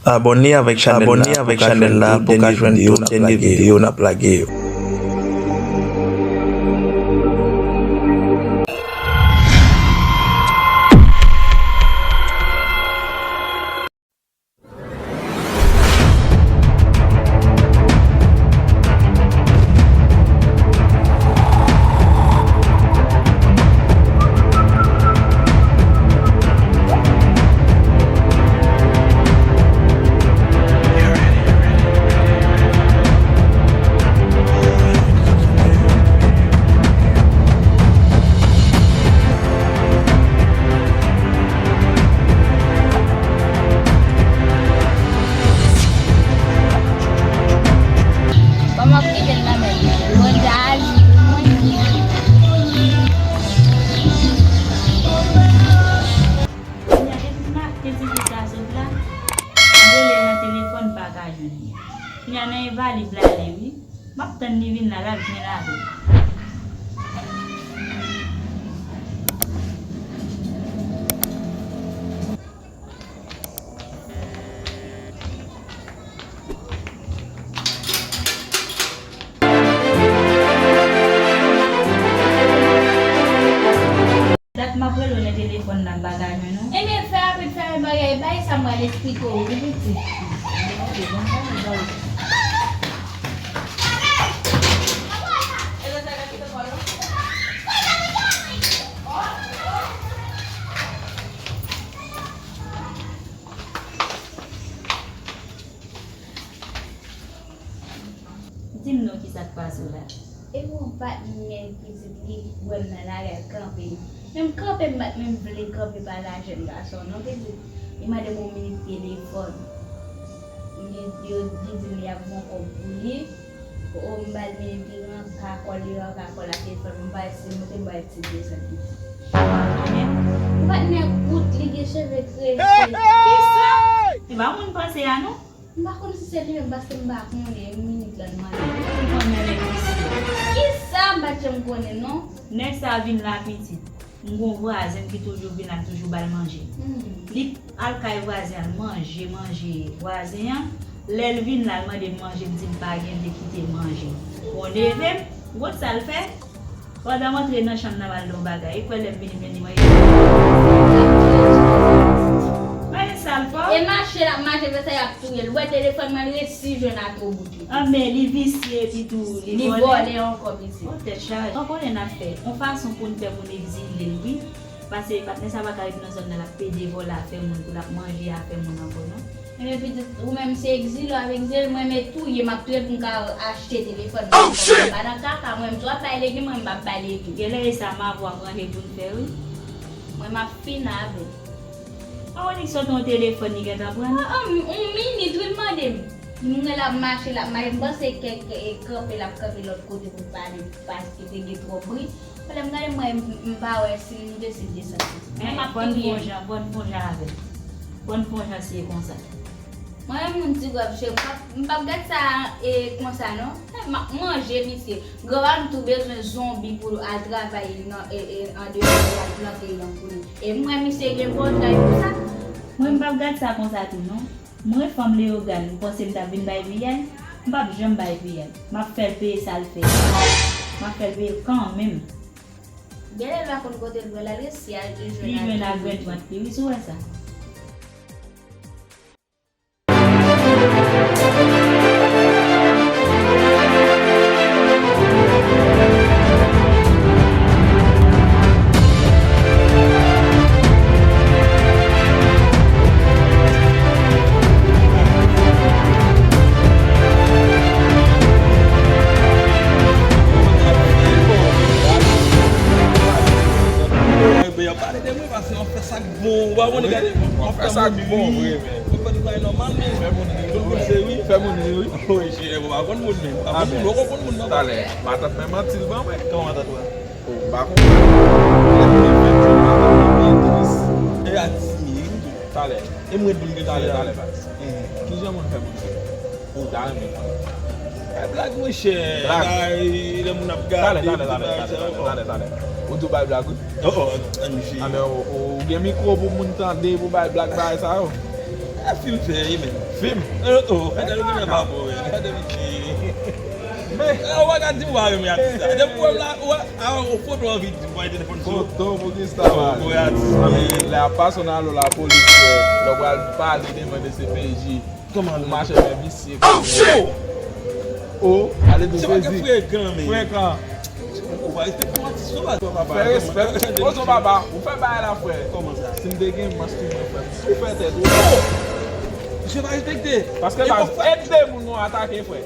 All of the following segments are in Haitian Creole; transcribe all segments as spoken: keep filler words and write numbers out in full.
Abòne avèk chanèl la pou w ka jwenn tout dènye videyo n ap lage yo. Kòman ap kite l nan men l? Bondye aji pou mwen. Kounya, depi maten ti fi sa sot la, m rele l nan telefòn, m pa ka jwenn li. Kounya, nan envalid l ale, wi. M ap tann li vin la, l ap jwenn avè l. Dat m ap rele w nan telefòn nan, m pa ka jwenn ou. Ebyen, fè rapid, fèmen bagay, bagay sa m pral eksplike w, wi, pitit. Di m non, kisa k pase w la? E yon patnè pitit li wè m nan lari a kanpe. Men m kanpe, m pa t menm vle kanpe pa la jèn gason non pitit. Li mande m yon minit telefòn. Li, yo, li di m y ap gon kòb pou li. O, m ba l minit, li ranka kò l, li ranka kò l ak telefòn. M bay, se monte, m bay ti desann pitit. Ou pa t nèg kout, li gen cheve krese. Kisa? Se pa moun panse a non. M pa konn si se li menm, paske m pa konnen minit lan mande. Ou konnen nèg visye. Kisa? M pa t janm konnen non. Nèg sa vin la pitit. M gon vwazen ki toujou vin, l ap toujou ba l manje. Hmm. Li al kay vwazen an, manje, manje vwazen an. Lè l vin la, l mande m manje, m di l pa gen, m te kite manje. Bon, leve m, ou konn sa l fè? Pandan m antre nan chanm nan, m al nan yon bagay. E kwè lè m vini, m jwenn li manje. Manje sa l fè. E mache l ap mache, fè sa y ap touye l. Wè telefòn mwen, l resi jwenn atò bout li. Anben, li visye epi tou, li vòlè. Li vòlè ankò, pitit. O, tèt chaje. Ou konnen n ap fè yon fason pou n fè pou n egzile l, wi. Paske patnè sa pa ka ret nan zòn nan, l ap pede vòlè afè moun, pou l ap manje afè moun ankò, non. Ebyen, pitit, ou menm se egzile w ap egzile, mwen menm touye, m ap touye pou m ka achte telefòn mwen ankò. Mwen pa nan kaka, mwen menm, si w ap bay legim, mwen menm m ap bay legim. Genlè e sa m avè w ap ranje pou n fè, wi. Mwen, m ap fin avè w. A, Onyx sot yon telefòn li gentan pran. Ah, ah, m, yon minit, wi, l mande m. Mwen l ap mache, l ap mache. M panse kèk, e, kanpe, l ap kanpe lòt kote pou l pale, paske te gen twòp bri. Lè m gade, mwen, m, m pa wè si l moute, si l desann. Men, m ap fè byen. Bon, bon jan, bon, bon jan avè l. Bon, bon jan, se konsa. Mwen, menm moun ti gwab, cheri, m p ap, m p ap gad sa, e, konsa, non. M ap manje, misye. Granma m tou bezwen zonbi pou l al travay nan, e, e, andeyò, pou l al plante yon pou li. E m wè misye gen bon tay pou sa. Mwen, m p ap gad sa konsa tou, non. Mwen, fanm Leyogàn, ou panse m t ap vin bay piyay? M p ap janm bay piyay. M ap fè l peye sa l fè. M ap fè l peye kanmenm. Genlè l pa konn kote l pral al, resi al jwenn ak grenn vant li, wi, si w wè sa. Pale de mwen, paske w ap fè sa k bon, ou pa konn gade, w ap fè sa k bon, vre, men. Ou pa di bagay nòmal, men. Fè moun ri, tout moun se ri, fè moun ri, wi. Wi, cheri, ou pa konn moun, men. Ou pa konn moun, ou pa konn moun, non. Talè, matant mwen manti, l ban mwen. Kòman matant ou a? O, m pa konn. Lè m te fè jwenn matant mwen byen tris. E a di m ri, tou. Talè. E mwen di m gen talè, talè, baz. Kijan moun fè moun ri? Ou ta renmen konnen. Bay blag, monchè. Blag. Bay, lè moun ap gade, talè, talè, talè, talè, talè, talè. Ou tou bay blag, wi. Oh, oh, ann jwe. A, men ou, ou gen mikwo pou moun tande, pou bay blag, bagay sa yo. Fim fè, wi, men. Fim? Oh, oh, gade lè fim nan pa bon, men. Gade misye. Men. Eh, ou pa ka di m ou pa renmen atis la. Depi ou wè m la, ou wè, a, ou foto anvi di m, mwen te defann sou. Foto pou ki sa, man? Ou wè atis la. Lè a pa sonn alo lapolis, lè w pral pale devan D C P J. Kòman nou mache fè visye? Oh, shit! Oh, ale tou sezi. Frekan, men. Frekan. Ou pa respekte yon atis non, papa. Fè respè. Poze w, papa. Ou fè bagay la, frè. Kòman sa? Si m te gen mans tou, mwen, frè, m tou fè tèt ou. Oh! Misye pa respekte. Paske baz, e de moun nou atake, frè.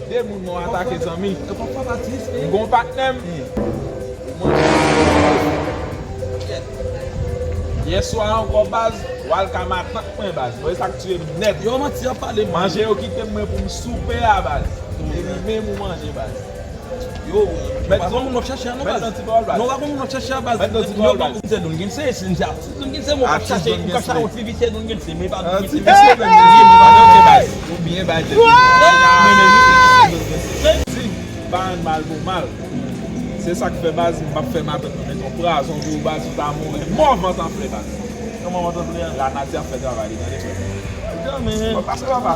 De moun nou atake, zanmi. M gon patnè m. Yèswa ankò, baz, w al ka matant mwen, baz. Mwen, sa k tiye m nèt. Yo, manti, y ap pale, man. Manje yo kite m mwen pou m soupe a, baz. E li menm ou manje, baz. Yo, mèt pa gon moun w ap chache a non, baz. Non, pa gon moun w ap chache a, baz. Mèt nan ti pawòl, baz. Don Gilse, se, se atis Don Gilse, mwen, w ap chache, w ap chache yon ti visye Don Gilse, men pa Don Gilse. Ti visye Don Gilse, baz. Ou byen bay tèt ou. Men, men, wi, ti visye Don Gilse. Si m pa rann mal pou mal, se sa k fè, baz, m p ap fè matant mwen met yon pwazon pou ou, baz, ou ta mouri mò vant anfle, baz. Kòman vant anfle a? Lanati ap fè travay li, tande, frè. Kanmenm. Bon, pase, papa.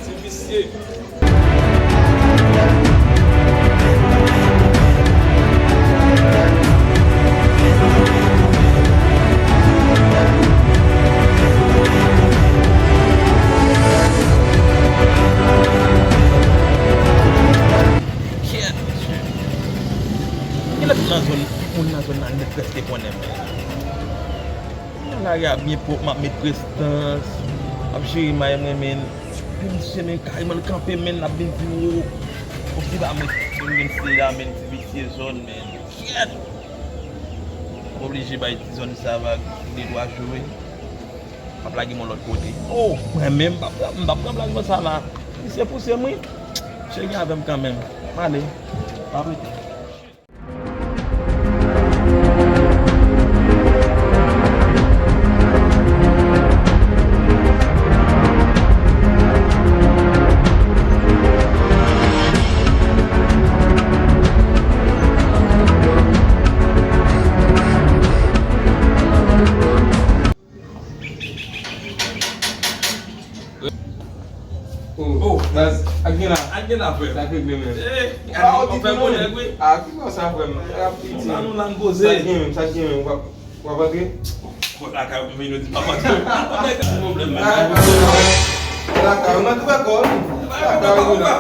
Ti visye. Kèt, mesye. Kilè tout nan zòn, moun nan zòn nan nèt prèske konnen mwen. Nan lari a byen pwòp, m ap met prestans, m ap jere may mwen, men epi misye, men kareman l kanpe, men l ap vin pi wo. Kòmsi pa mwen, mwen se la, men ti visye zòn, men. Kèt! M oblije bay ti zòn sa vag de twa jou, wi. M ap lage m yon lòt kote. Oh, mwen menm, m p ap, m p ap pran plaj mwen sa la. Misye pouse m, wi. Misye gen avè m kanmenm. M ale. M ap rete. Oh, oh, baz, ak gen la. Ak gen la, frè. Sa k regle menm. Eh, ah, ou fè bonè, wi. Ah, ki bò sa, frè m? Sa nou la n poze. Sa k gen menm, sa k gen menm, w ap, w ap antre? Lakay ou vin, yo di pa antre. Pwoblèm menm. Lakay ou, mwen tou fè kò. Lakay ou la.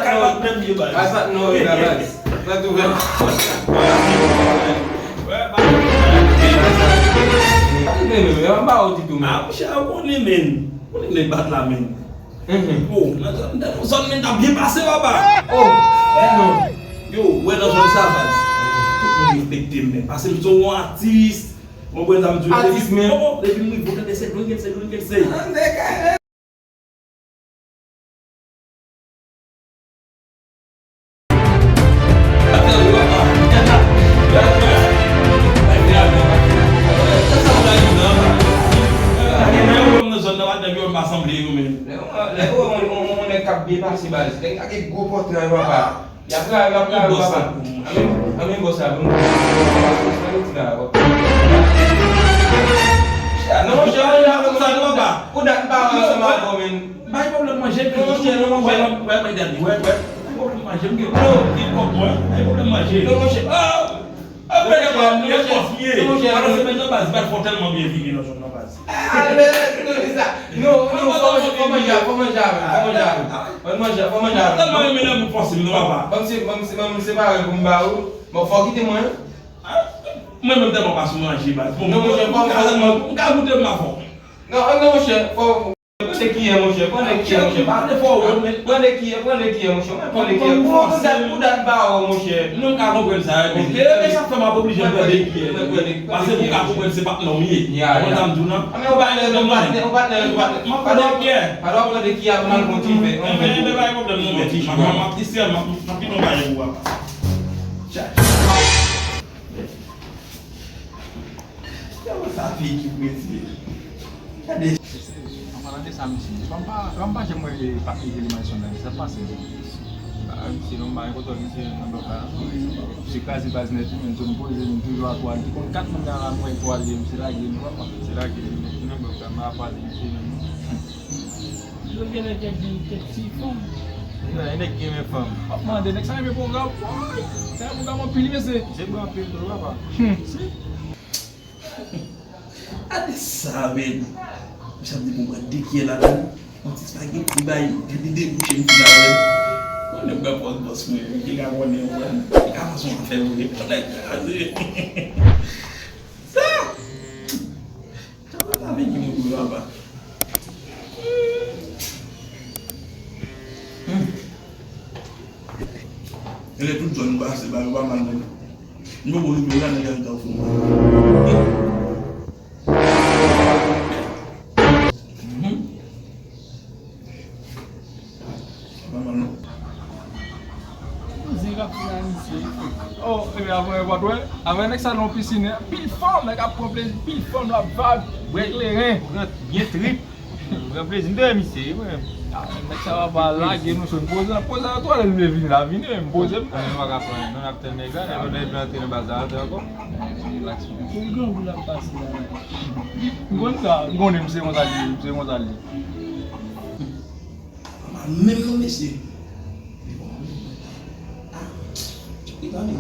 Kay la menm ye, baz. Baz, sa nou la, baz. Mwen tou fè. Sa k gen menm, yo pa ou ditou, men. Ah, monchè, ou konnen, men. Ou konnen nèg bat la, men. Mhm. Oh, nan zòn, nan zòn, men, t ap byen pase, papa. Oh, men non. Yo, wè nan zòn sa, baz. Tout moun respekte m, men. Paske m se yon atis. Ou konprann sa m di w? Atis, men. Oh, depi m rive, ou tande se Don Gilse, Don Gilse. Lè ou wè yon nèg k ap byen pase, baz, nèg ak gwo pòtre, papa. Y ap travay, y ap travay, papa. Anmen, anmen bòs la pou nou. Sa yo di la, papa. Non, monchè, ou la konsa, non, papa. Pou dat m pa wè ansanm avè w, men. Bay pwoblèm manje, non, monchè, non, monchè. Wè, wè, wè, gade, wè, wè. Bay pwoblèm manje, m gen gwo pil kòb mwen. Bay pwoblèm manje. Non, monchè. Ah! Apre, lè kòb, lè kòb ye. Non, monchè. Pandan semèn nan, baz, bat fò tèlman byen vini nan zòn nan, baz. Ah, men, men, men, sa. Non, non, fò manje, fò manje, fò manje avè m, fò manje avè m. Fò manje, fò manje avè m. Tèlman renmen lè moun fòse m, non, papa. Ban m se, ban m se, ban m separe pou m ba ou. Bon, fò w kite mwen. Ah, mwen menm tèlman pa sou manje, baz. Bon, non, monchè, fò m, m ka goute m avè w. Non, non, monchè, fò, pran de kiyè, monchè, pran de kiyè, monchè. Pran de kiyè, pran de kiyè, monchè. Mwen pran de kiyè. Pou dat, pou dat ba ou, monchè. Non, m ka konprann sa, wi, men. E sa k fè m ap oblije pran de kiyè. Paske pou ka konprann se patnè w m ye. Ou konprann sa m di w nan? Ou pa lè, ou patnè, ou patnè, ou patnè. M ap pran de kiyè. Alò, pran de kiyè, ap mal kontive. Enben, enben, pa gen pwoblèm, non, men. M ap, m ap distrè, m ap, m ap kite yon bagay pou w, papa. Tcha. Yo, sa fi ki prese. Gade. An palan de sa, mesye, lè m pa, lè m pa janm wè, e, pa, e, Jelly Madison nan, sa pase. Ah, misye non, m pa gen kontwòl misye menm nan blòk la. Misye kraze baz nèt wi, men zòn poze m toujou a twa. Li te konn kat moun nan la, mwen twa li, misye lage m, papa. Misye lage m, li nan blòk la, m a pale misye menm. Yo gen nèg ki gen kèk ti fanm. Yo gen nèg ki renmen fanm. W ap mande, nèg sa renmen pwogram. Sa renmen pwogram anpil, mesye. Misye bon anpil tou, papa. Hmm. Si. Gade sa, men. Misye ap di pou mwen de kyè ladan. Yon ti spageti bay, gade de bouch yon ti ladan. Konnen m pran pòz bòs mwen, li ka konnen, ou konprann. Li ka panse yon afè vre. Yon nèg kraze. Sa! Sa pa ta vin ki moun pou papa. Hmm. Genlè tout zòn nou pase, ba yo pa mal menm. Nou poko rive la, nèg la ta fou. Mhm. Pa mal non. Zen k ap fè a misye. Oh, epi apre, w ap wè, apre nèg sa nan pisin, pil fanm, nèg ap pran plezi, pil fanm, l ap vag, bwè kleren. Pran byen trip. Pran plezi, m te wè misye, wi, mwen. Ah, nèg sa va pa lage nou, sou poze, poze a, twalèt, m vle vini la, vini, men m poze m. Ah, nou pa ka pran, non, n ap tann nèg la, nèg la vle antre nan baz la, antre ankò. Relax, man. Se grangou l ap pase la. M konn sa, m konnen misye konsa li ye, misye konsa li ye. Papa menm non, mesye. Li bon, li bon. Ah, li pa vle.